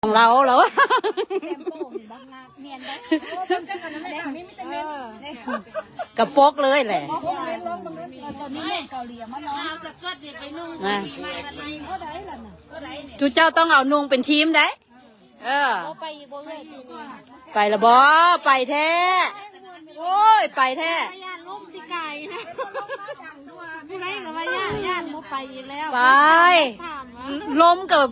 ຂອງລາວ ລາວ ແຊມໂປ້ນີ້ບັກງາມ ແມ່ນບໍ່? ເອີ ກະປົກເລີຍແຫຼະ ເອີ ໂຕນີ້ແມ່ນເກົາຫຼີ ມາລອງ ເອົາສະເກີດນີ້ໄປນຸ່ງ ນະ ປີໃໝ່ ເທົ່າໃດລະນະ? ເທົ່າໃດນີ້? ທຸເຈົ້າຕ້ອງເອົານຸ່ງເປັນທີມໄດ໋. ເອີ ບໍ່ໄປອີກບໍ່ເອື້ອຍ? ໄປລະບໍ່? ໄປແທ້. ໂອ້ຍ ໄປແທ້. ຢ້ານລົມປີກາຍນະ ຜູ້ໃດກໍວ່າຢ້ານ ຢ້ານບໍ່ໄປອີກແລ້ວ. ໄປ ລົມກໍ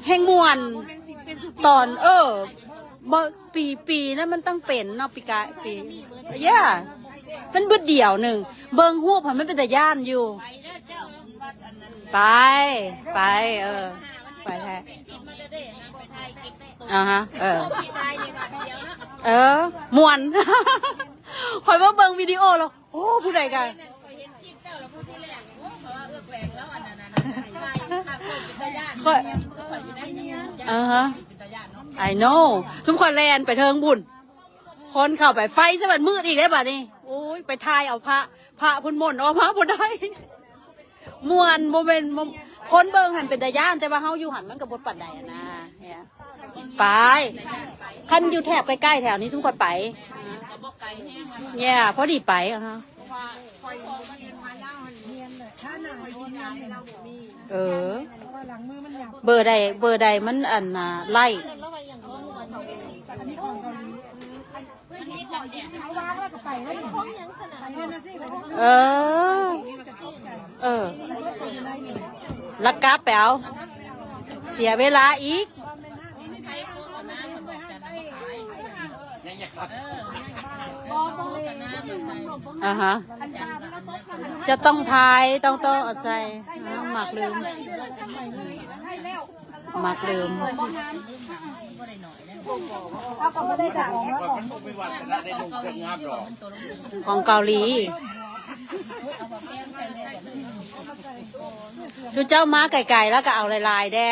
ແຮ່ງມ່ວນ. ຕອນ ເອີ ບໍ່ ປີ ປີນັ້ນມັນຕ້ອງເປັນເນາະ ປີກາຍ ປີ ເອີ ມັນບຶດດຽວໜຶ່ງ ເບິ່ງຮູບຫັ້ນມັນເປັນຕາຢ້ານຢູ່. ໄປ ໄປ ເອີ ໄປແທ້. ອ່າຮະ ເອີ ເອີ ມ່ວນ. ຂ້ອຍມາເບິ່ງວິດີໂອແລ້ວ ໂອ້ ຜູ້ໃດກະ ຂ້ອຍ ອ່າຮະ I know ຊຸມຂ້ອຍແລ່ນໄປເທິງພຸ້ນ ຄົນເຂົ້າໄປ ໄຟສະບັດມືດອີກເດ້ບາດນີ້. ໂອ້ຍ ໄປຖ່າຍເອົາພະ ພະເພິ່ນມົນອອກມາບໍ່ໄດ້. ມ່ວນ ບໍ່ແມ່ນ ຄົນເບິ່ງຫັ້ນເປັນຕາຢ້ານ ແຕ່ວ່າເຮົາຢູ່ຫັ້ນມັນກໍບໍ່ປານໃດຫັ້ນນະ. ໄປ ຄັນຢູ່ແຖບໃກ້ໆແຖວນີ້ຊຸມຂ້ອຍໄປ ແຍ່ ພໍດີໄປ. ເອີ ເບີໃດ ເບີໃດມັນອັນນ່າ ໄລ່ ເອີ ເອີ ລະກັບໄປເອົາ ເສຍເວລາອີກ. ອ່າຮະ ຈະຕ້ອງພາຍ ຕ້ອງ ຕ້ອງເອົາໃສ່ ອ່າ ມັກລືມ ມັກລືມ. ເຮົາກໍບໍ່ໄດ້ສະ ຂອງເກົາຫຼີ ຊຸມເຈົ້າມາໄກໆ ແລ້ວກໍເອົາຫຼາຍໆແດ່.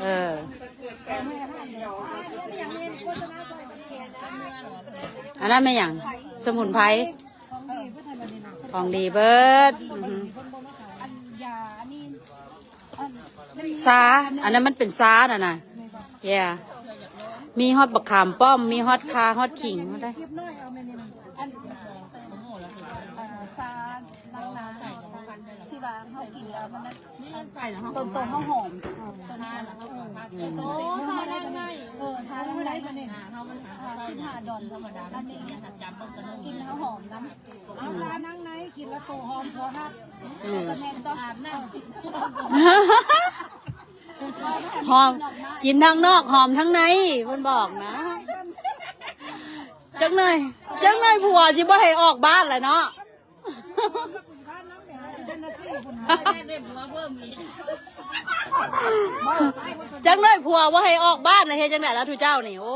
ເອີ ອັນນັ້ນແມ່ນຫຍັງ? ສະໝຸນໄພ. ຂອງດີເບິດ. ຊາ ອັນນັ້ນມັນເປັນຊານັ້ນນະ. Yeah ມີຮອດບັກຂາມປ້ອມ ມີຮອດຂ່າ ຮອດຂີງ ຮອດໄດ້. ຊາ ທີ່ວ່າເຮົາກິນແລ້ວມັນ ໂຕ ໂຕເຮົາຫອມ ໂຕນີ້ ໂອ້ ຊານາງໃນ ເອີ ທານາງໃນ ເຮົາມັນ ສິບຫ້າດອນ ອັນນີ້ກິນເຮົາຫອມນຳ. ເອົາຊານາງໃນກິນແລ້ວໂຕຫອມ ຜົວຮັກ. ອືມ ແມ່ນຕ້ອງອາບນ້ຳ ຫອມ ກິນທາງນອກຫອມທາງໃນ ເພິ່ນບອກນະ. ຈັກໜ້ອຍ ຈັກໜ້ອຍຜົວຊິບໍ່ໃຫ້ອອກບ້ານແຫຼະເນາະ. ຈັກໜ້ອຍຜົວບໍ່ໃຫ້ອອກບ້ານລະເຮັດຈັ່ງໃດລະທຸເຈົ້ານີ້. ໂອ້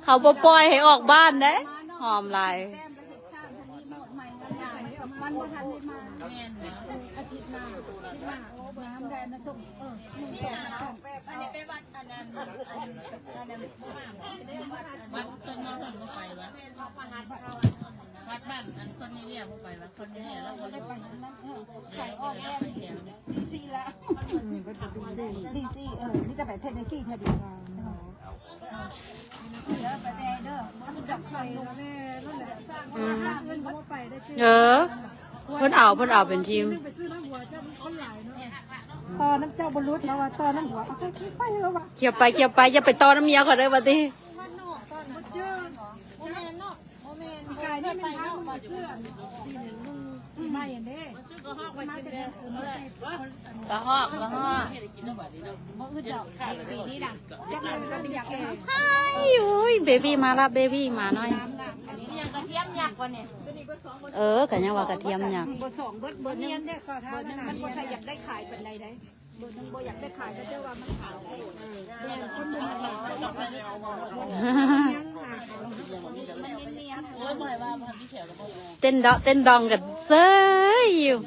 ເຂົາບໍ່ປ່ອຍໃຫ້ອອກບ້ານເດ້ ຫອມຫຼາຍ. ມັນບໍ່ທັນໄດ້ມາ ອາທິດໜ້າ ອາທິດໜ້າ ນ້ຳໄດ້ນະສົມ ເອີ ໜຶ່ງແປດສອງ. ວັດຊົງມາເພິ່ນບໍ່ໄປວະ? ວັດບ້ານອັນຄົນເນເລຍບໍ່ໄປວະ? ຄົນເນເລຍລາວບໍ່ໄດ້ໄປນັ້ນ ເອີ ໄປອອກແອນ ບີຊີລະ ອືມ ໄປບີຊີ ບີຊີ ເອີ ມີແຕ່ໄປເທນເນຊີເທື່ອດຽວ. ອືມ ເອີ ເພິ່ນເອົາ ເພິ່ນເອົາເປັນທີມ. ຕໍ່ນຳເຈົ້າບໍ່ຫຼຸດ ລາວວ່າຕໍ່ນຳຜົວ ເອົາໄປ ໄປ ລາວວ່າ ຂຽບໄປ ຂຽບໄປ ຢ່າໄປຕໍ່ນຳເມຍຂ້ອຍເດີ ວ່າຕິ. ກະຮອກ ກະຮອກ ໂອ້ຍ ໂອ້ຍ ເບບີມາລະ ເບບີໝານ້ອຍ. ກະທຽມຍັກວະນີ້? ເອີ ກະຍັງວ່າກະທຽມຍັກ. ເບີສອງເບີດ ເບີໜຶ່ງ ເບີໜຶ່ງມັນບໍ່ໃສ່ຢາກໄດ້ຂາຍປານໃດໃດ. ເບີໜຶ່ງບໍ່ຢາກໄດ້ຂາຍ ເຂົາເຈົ້າວ່າມັນຂາວໂພດ. ເອີ ແມ່ນ ຄົນບໍ່ມັກຂາວ ເຕັ້ນເດາະເຕັ້ນດອງກັນເຊີຍຢູ່.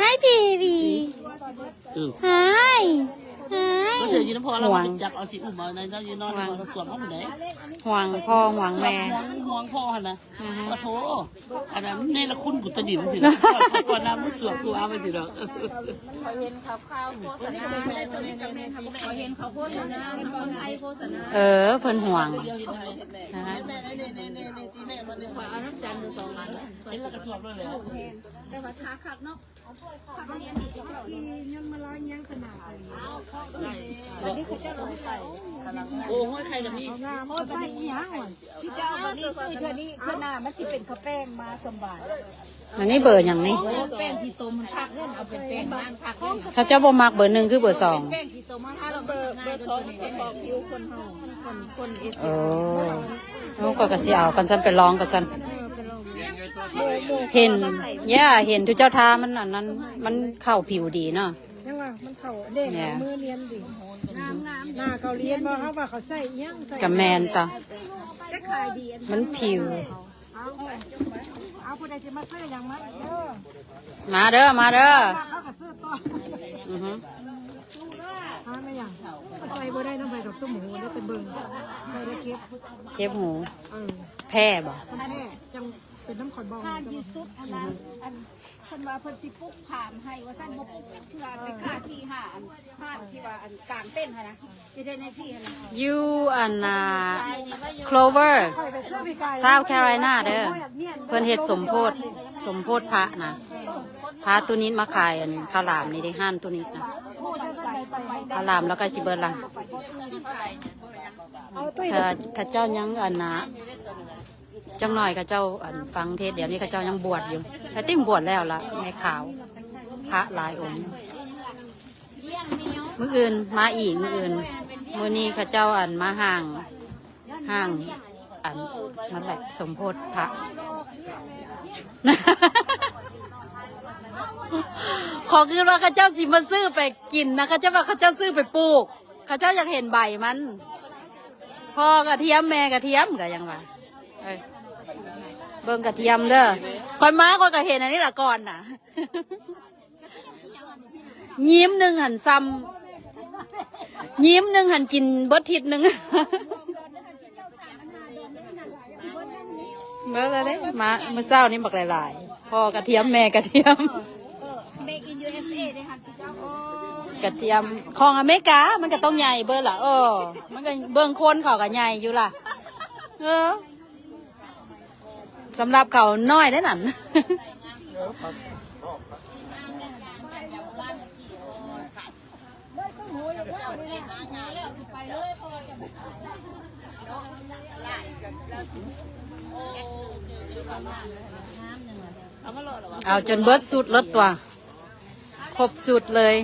Hi baby. ອືມ Hi. ກໍເທື່ອຢູ່ນຳພໍ່ລາວ ຫວງ ມັນຈັກເອົາຊິອຸ້ມເອົາໃນເຈົ້າຢູ່ນອນ ຫວງ ບໍ່ລະສວມເອົາຜູ້ໃດ ຫວງພໍ່ຫວງແມ່ ຫວງ ຫວງພໍ່ຫັ້ນນະ ອືຮຶ ປະໂທ ອັນນັ້ນເນລະຄຸນກຸຕະດິນຊີ້ນະ ກ່ອນໜ້າມື້ສວມກູເອົາໄປຊີ້ດອກ ຂ້ອຍເຫັນຂ່າວໆໂຄສະນາ ຂ້ອຍເຫັນເຂົາໂຄສະນາ ເປັນຄົນໄທໂຄສະນາ ເອີ ເພິ່ນຫວງ ນະ ຂ້ອຍເອົານຳຈັນຢູ່ສອງອັນ ເຫັນແລ້ວກໍສວມໂລດແຫຼະ ແຕ່ວ່າຖ້າຄັກເນາະ ໂອ້ ຫ້ອຍໄຂ່ກໍມີ ໂອ້ຍ ບັດນີ້ ທີ່ເຈົ້າເອົາບັດນີ້ຊື້ເທື່ອນີ້ ເທື່ອໜ້າມັນຊິເປັນເຂົ້າແປ້ງມາສຳບາຍ ອັນນີ້ເບີຫຍັງນີ້? ໂອ້ ແປ້ງຂີ້ຕົມມັນຄັກເດ້ ເອົາເປັນແປ້ງນາງຄັກເດ້ ເຂົາເຈົ້າບໍ່ມັກເບີໜຶ່ງຄືເບີສອງ ແປ້ງຂີ້ຕົມມາທາແລ້ວ ເບີ ເບີສອງມັນຊິເຄາະຜິວຄົນເຮົາ ຄົນ ຄົນເອເຊຍ ໂອ້ ຂ້ອຍກໍຊິເອົາກັນຊັ້ນ ໄປລອງກັນຊັ້ນ ເອີ ໄປລອງ ເຫັນ ຢ່າ ເຫັນທຸເຈົ້າທາມັນອັນນັ້ນ ມັນເຂົ້າຜິວດີເນາະ ແຕ່ວ່າມັນເຂົ້າແດງ ເມືອນຽນດີ ງາມໆ ໜ້າເຂົາລຽນບໍ່ ເຮົາວ່າເຂົາໃຊ້ອີ່ຫຍັງ ໃຊ້ ກະແມ່ນຕະ ຈະຂາຍດີ ມັນຜິວ ເອົາ ເອົາ ຜູ້ໃດຊິມາຊື້ຫຍັງມາເດີ ມາເດີ ມາເດີ ເຂົາກໍຊື້ຕໍ່ ອືຮຶ ຫາມາຫຍັງ ກໍໃສ່ບໍ່ໄດ້ນຳໃບດອກ ຕຸ້ມຫູໄດ້ແຕ່ເບິ່ງ ໃສ່ໄດ້ເກັບ ເກັບຫູ ເອີ ແພ້ບໍ່ ຄັນແພ້ຈັ່ງເປັນນຳຂ້ອຍບໍ່ ທ່ານທີ່ສຸດຫັ້ນນະ ອັນ ເພິ່ນວ່າເພິ່ນຊິປຸກພາມໃຫ້ວ່າຊັ້ນ ບໍ່ປຸກຈັກເທື່ອ ໄປຄ່າສີ່ຫ້າອັນ ພາມທີ່ວ່າອັນກາງເຕັນຫັ້ນນະ ຢູ່ເທນເນຊີຫັ້ນນະ ຢູ່ອັນນ່າ Clover South Carolina ເດີ ເພິ່ນເຮັດສົມໂພດ ສົມໂພດພະນະ ພາຕູ້ນິດມາຂາຍອັນເຂົ້າຫຼາມນີ້ເດ້ ຮ້ານຕູ້ນິດນະ ເຂົ້າຫຼາມລາວໃກ້ຊິເບິດລະ ເຂົາ ເຂົາເຈົ້າຍັງອັນນ່າ ຈັກໜ້ອຍເຂົາເຈົ້າ ອັນ ຟັງເທດ ດຽວນີ້ເຂົາເຈົ້າຍັງບວດຢູ່ I think ບວດແລ້ວລະ ແມ່ຂາວ ພະຫຼາຍອົງ. ມື້ອື່ນມາອີກ ມື້ອື່ນ ມື້ນີ້ເຂົາເຈົ້າ ອັນ ມາຮ່າງ ຮ່າງ ອັນ ນັ້ນແຫຼະ ສົມໂພດພະ ຂ້ອຍຄິດວ່າເຂົາເຈົ້າຊິມາຊື້ໄປກິນນະ ເຂົາເຈົ້າວ່າເຂົາເຈົ້າຊື້ໄປປູກ ເຂົາເຈົ້າຢາກເຫັນໃບມັນ ພໍ່ກະທຽມແມ່ກະທຽມ ກະຍັງວ່າ ເອີ ເບິ່ງກະທຽມເດີ ຂ້ອຍມາຂ້ອຍກະເຫັນອັນນີ້ລະກ່ອນນະ ຍິ້ມໜຶ່ງຫັ້ນຊ່ຳ ຍິ້ມໜຶ່ງຫັ້ນກິນເບິດທິດໜຶ່ງ ເບິ່ງແລ້ວເດ້ ມາມື້ເຊົ້ານີ້ບັກຫຼາຍໆ ພໍ່ກະທຽມແມ່ກະທຽມ Made in ຢູ ເອສ ເອ ເດ້ ຫັ້ນ ກະທຽມຂອງອາເມລິກາ ມັນກະຕ້ອງໃຫຍ່ເບີດລະ ເອີ ມັນກະເບິ່ງຄົນເຂົາກະໃຫຍ່ຢູ່ລະ ເອີ ສຳລັບເຂົານ້ອຍເດ້ນັ້ນ. ເອົາຈົນເບິດຊຸດເລີຍຕົວະ ຄົບຊຸດເລີຍ.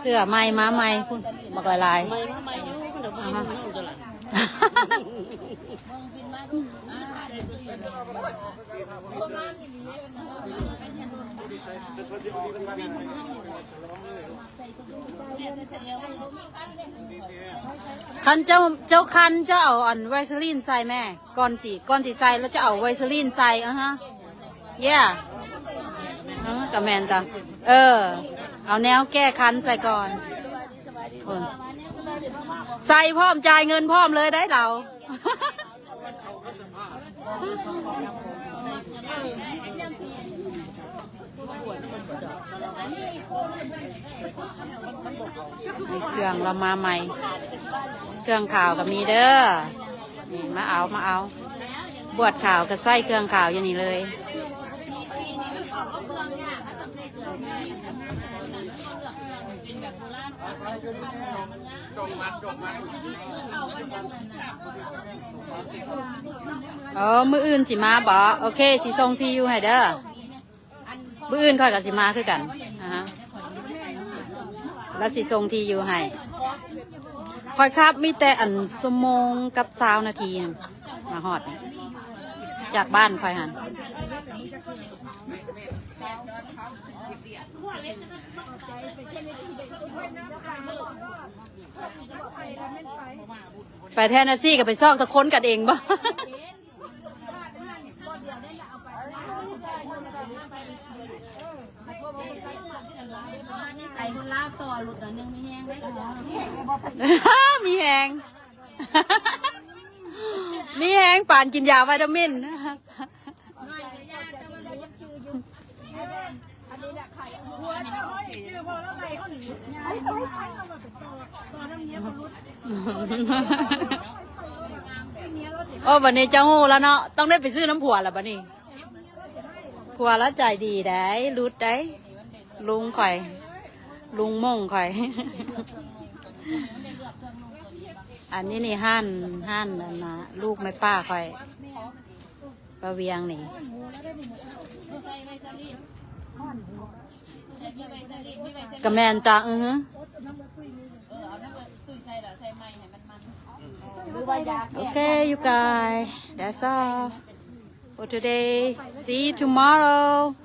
ເສື້ອໃໝ່ມາໃໝ່ພຸ້ນ ບັກຫຼາຍໆ. ໃໝ່ມາໃໝ່ຢູ່ ດຽວມັນໜຸ່ງ ອາຮະ ຄັນເຈົ້າ ເຈົ້າຄັນ ເຈົ້າເອົາອັນໄວສະລີນໃສ່ແມ້ ກ່ອນຊິ ກ່ອນຊິໃສ່ ແລ້ວຈະເອົາໄວສະລີນໃສ່. ອາຮະ ເຢຍ ເອີ ກະແມ່ນຕະ ເອີ ເອົາແນວແກ້ຄັນໃສ່ກ່ອນ ເອີ ໃສ່ພ້ອມ ຈ່າຍເງິນພ້ອມເລີຍໄດ໋ລາວ. ເຄື່ອງລາວມາໃໝ່ ເຄື່ອງຂາວກະມີເດີ ນີ້ ມາເອົາ ມາເອົາ ບວດຂາວກະໃສ່ເຄື່ອງຂາວຢູ່ນີ້ເລີຍ. ເອີ ມື້ອື່ນຊິມາບໍ? ໂອເຄ ຊິສົ່ງທີ່ຢູ່ໃຫ້ເດີ. ມື້ອື່ນຂ້ອຍກະຊິມາຄືກັນ ອາຮະ ລະຊິສົ່ງທີ່ຢູ່ໃຫ້. ຂ້ອຍຂັບມີແຕ່ອັນຊົ່ວໂມງກັບຊາວນາທີ ມາຮອດນີ້ ຈາກບ້ານຂ້ອຍຫັ້ນ. ໄປແທນເນສຊີກະໄປຊອກແຕ່ຄົນກັນເອງບໍ? ເອີ ເອົາໄປ ເອົາໄປ ເອົາໄປ ເອົາໄປ ເອົາໄປ ເອົາໄປ ເອົາໄປ ເອົາໄປ ເອົາໄປ ເອົາໄປ ເອົາໄປ ເອົາໄປ ເອົາໄປ ເອົາໄປ. ໃສ່ຄົນລາວຕໍ່ຫຼຸດໜ້ອຍໜຶ່ງ ມີແຮງເດ້ ມີແຮງ ມີແຮງປານກິນຢາໄວຕາມິນ. ໂອ້ ບັດນີ້ເຈົ້າຮູ້ແລ້ວເນາະ ຕ້ອງໄດ້ໄປຊື້ນຳຜົວລະບັດນີ້. ຜົວລາວໃຈດີໄດ໋ ຫຼຸດໄດ໋ ລຸງຂ້ອຍ ລຸງມົ້ງຂ້ອຍ. ອັນນີ້ນີ້ຮ້ານ ຮ້ານອັນນ່າ ລູກແມ່ປ້າຂ້ອຍ ປາວຽງນີ້ ກະແມ່ນຕາ ອື ໂອເຄ you guys, that's all for today. See you tomorrow.